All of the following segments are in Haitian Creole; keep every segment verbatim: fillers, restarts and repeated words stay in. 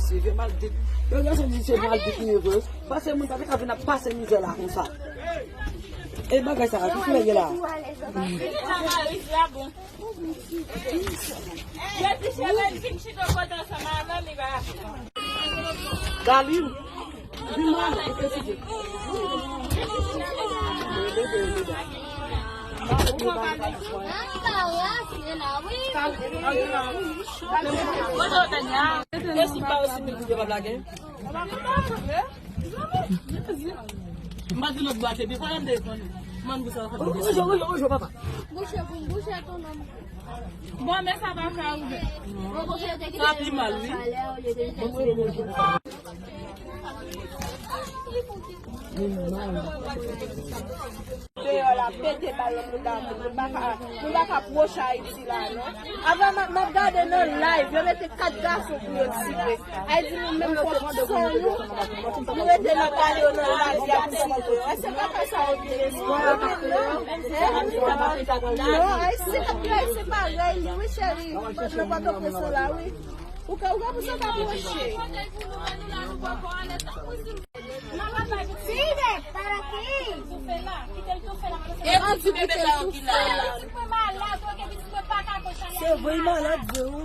Se vye maldit. Yo gen son di se maldit li ye vre. Pase moun pa te ka vin ap pase mizè la konsa. E bagay sa a, ki koulè gen la? Yo di cheve l fin chita kote ansanm avè m, li pa. Galil, vin la, ou te site. M pa di lòt bwa te byen, pa nan telefòn. Mande sa. Bouche pou m bouche ton nonm. Bon, men sa pa ka ouvè. Sa pi mal, wi. Deyò la, pete bal nan bouda moun. Nou pa ka, nou pa ka pwoche Ayiti la, non. Avan, m ap, m ap gade nan live, yo mete kat gason pou yo tire. Ayiti nou menm pwòp san nou, nou rete nan pale yo nan lavi ap tire yo. Èske papa sa yo gen lespwa? Non, Ayiti se k ap fè, se parèy li, wi, cheri. Nan Pòtoprens la, wi. Ou ka, ou ka pou sa ka pwoche. E pou ti bebe sa yo ki la. Se vre, li malad vre, wi,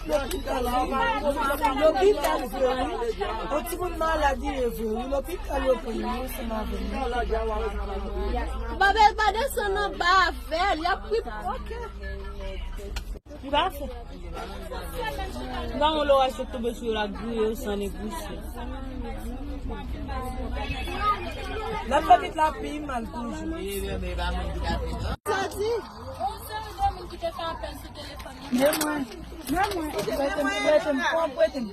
yon timoun lopital, wi. Lopital vre, wi. Yon timoun malad li ye vre, wi. Lopital yo pran li, wi, se malad. Babel pa desann anba avè l, y ap pri, oke. Li pa fè. Li pa yon loraj sot tonbe sou yo, l ap griye yo san negosye. L ap fè tèt la pi mal toujou. Sa di? Men mwen, men mwen, prete m, prete m, pran prete m.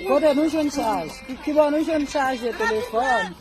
Kote nou jwenn chaj? Ki, ki bò nou jwenn chaje telefòn?